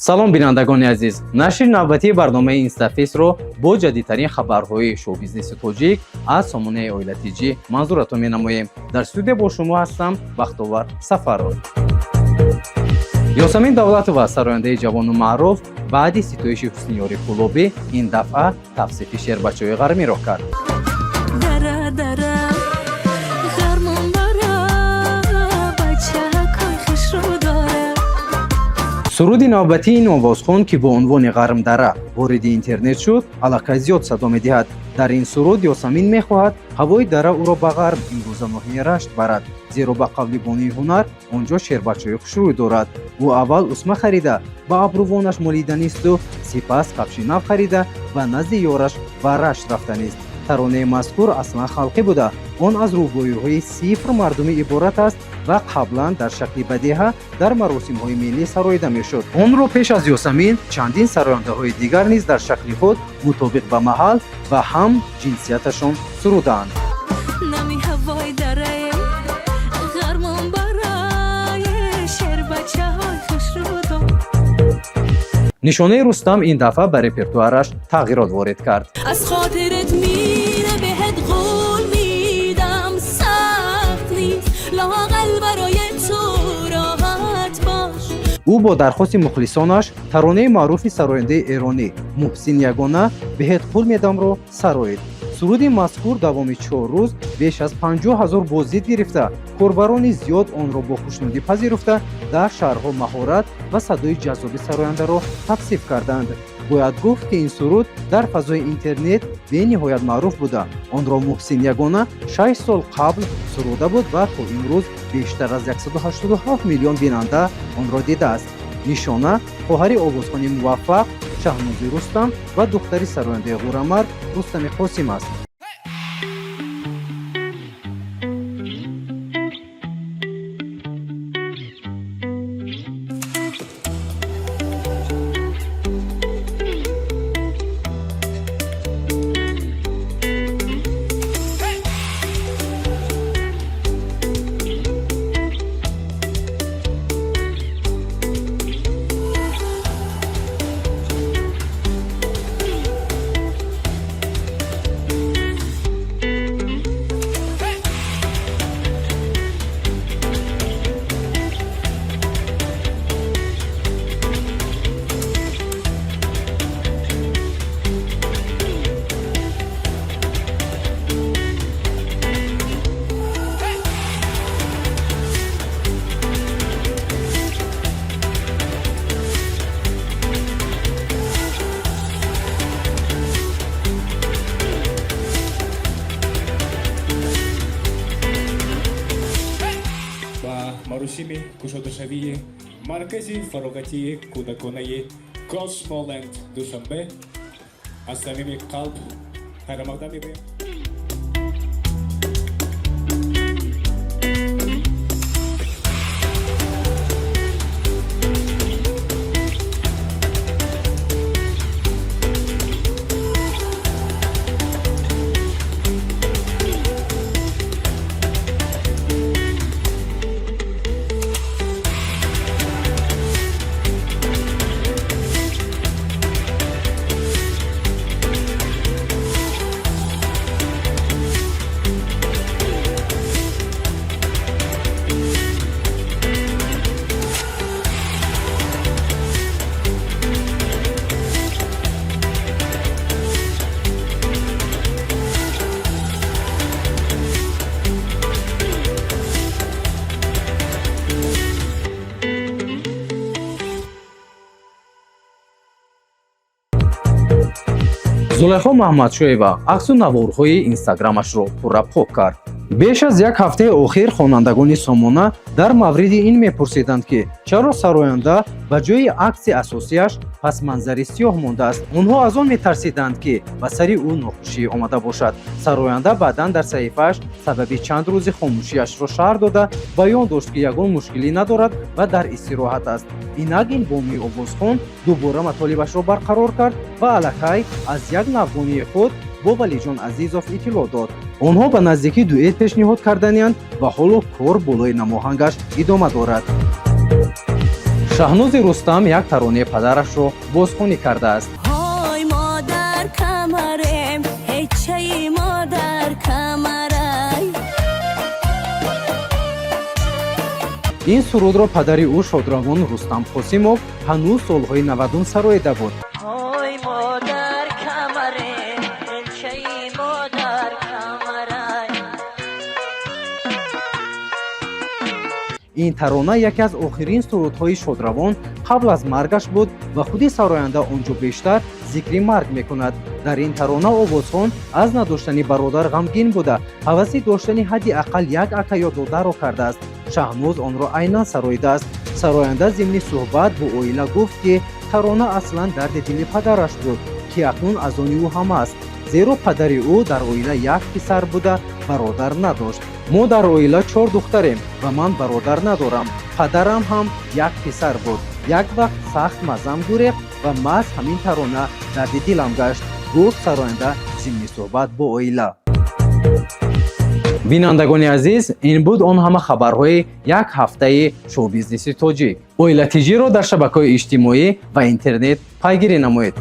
Салом, бинандагони азиз! Нашри навбатии барномаи Инстафейсро бо ҷадидтарин хабарҳои шоу-бизнеси тоҷик аз сомонаи Оила ТЖ манзуратон менамоем. Дар студия бо шумо ҳастам Бахтовар Сафаров. Ёсамин Давлатова, сарояндаи ҷавону маъруф, баъди ситоиши Ҳусниёри Кӯлобӣ ин дафъа тавсифи шербачаҳои ғармиро кард. Дара, дара, ғармон бара, бачакҳои хушрӯ дора. Суруди навбатии ин овозхон, ки бо унвони «Ғармдара» вориди интернет шуд, аллакай зиёд садо медиҳад. Дар ин суруд Ёсамин мехоҳад ҳавои дара ӯро ба ғарм, имрӯза ноҳияи Рашт, барад, зеро ба қавли бонуи ҳунар он ҷо шербачаҳои хушрӯй дорад. Ӯ аввал усма харида, ба абрувонаш молиданисту сипас кафши нав харида, ба назди ёраш ба Рашт рафтанист. Таронаи мазкур аслан халқӣ буда, он аз рубоиҳои сифр мардумӣ иборат аст ва қаблан дар шакли бадеҳа дар маросимҳои миллӣ сароида мешуд. Онро пеш аз Ёсамин чандин сарояндаҳои дигар низ дар шакли худ мутобиқ ба маҳал ва ҳам ҷинсияташон сурудаанд. Нами ҳавои дарае, ғармон барае, шербачаҳои хушрӯ дора. Нишонаи Рустам ин дафъа ба репертуараш тағйирот ворид кард. Аз хотират мира, беҳат қул мидам, сахт нест, лоақал барои ту роҳат бош. Ӯ бо дархости мухлисонаш таронаи маъруфи сарояндаи эронӣ Муҳсин Ягона «Беҳет қул медамро» сароид. Суруди мазкур давоми 4 рӯз беш аз 50 000 боздид гирифта, корбарони зиёд онро бо хушнудӣ пазируфта, дар шарҳҳо маҳорат ва садои ҷаззоби сарояндаро тавсиф карданд. Бояд гуфт, ки ин суруд дар фазои интернет бениҳоят маъруф буда, онро Муҳсин Ягона 6 сол қабл суруда буд ва то имрӯз бештар аз 187 миллион бинанда онро дидааст. Нишона хоҳари овозхони муваффақ Шаҳнози Рустам ва духтари сарояндаи ғурамард Рустами Қосим аст. Ба маросими кушодашавии маркази фароғатии кӯдаконаи Космоленд Душанбе аз самими қалб хайрамақдам мегӯем. Зулайхо Маҳмадшоева аксу наворҳои Инстаграмашро пурра пок кард. Беш аз як ҳафтаи охир хонандагони сомона дар мавриди ин мепурсиданд, ки чаро сароянда ба ҷои акси асосияш пасманзари сиёҳ мондааст. Онҳо аз он метарсиданд, ки ба сари ӯ нохушӣ омада бошад. Сароянда баъдан дар саҳифааш сабаби чанд рӯзи хомӯшиашро шарҳ дода, баён дошт, ки ягон мушкилӣ надорад ва дар истироҳат аст. Инак ин бонуи овозхон дубора матолибашро барқарор кард ва аллакай аз як навгонии худ бо Валиҷон Азизов иттилоъ дод. Онҳо ба наздикӣ дуэт пешниҳод карданианд ва ҳоло кор болои намоҳангаш идома дорад. Шаҳнози Рустам як таронаи падарашро бозхонӣ кардааст. Ҳой, модар, камарем, ҳечаи модар камарай. Ин сурудро падари ӯ, шодравон Рустам Қосимов, ҳанӯз солҳои 90-ум сароида буд. Ҳой, модар, камарем, ҳечаи модар камарай. Ин тарона яке аз охирин сурудҳои шодравон қабл аз маргаш буд ва худи сароянда он ҷо бештар зикри марг мекунад. Дар ин тарона овозхон аз надоштани бародар ғамгин буда, ҳаваси доштани ҳадди ақал як ака ё додаро кардааст. Шаҳноз онро айнан сароидааст. Сароянда зимни суҳбат бо оила гуфт, ки тарона аслан дарди дили падараш буд, ки акнун аз они ӯ ҳам аст, зеро падари ӯ дар оила як писар буда, бародар надошт. Мо дар оила чор духтарем ва ман бародар надорам. Падарам ҳам як писар буд. Як вақт сахт маззам гурехт ва маҳз ҳамин тарона дарди дилам гашт, гуфт сароянда зимни суҳбат бо оила. Бинандагони азиз, ин буд он ҳама хабарҳои як ҳафтаи шоу-бизнеси тоҷик. Оила ТЖ-ро дар шабакаҳои иҷтимоӣ ва интернет пайгирӣ намоед.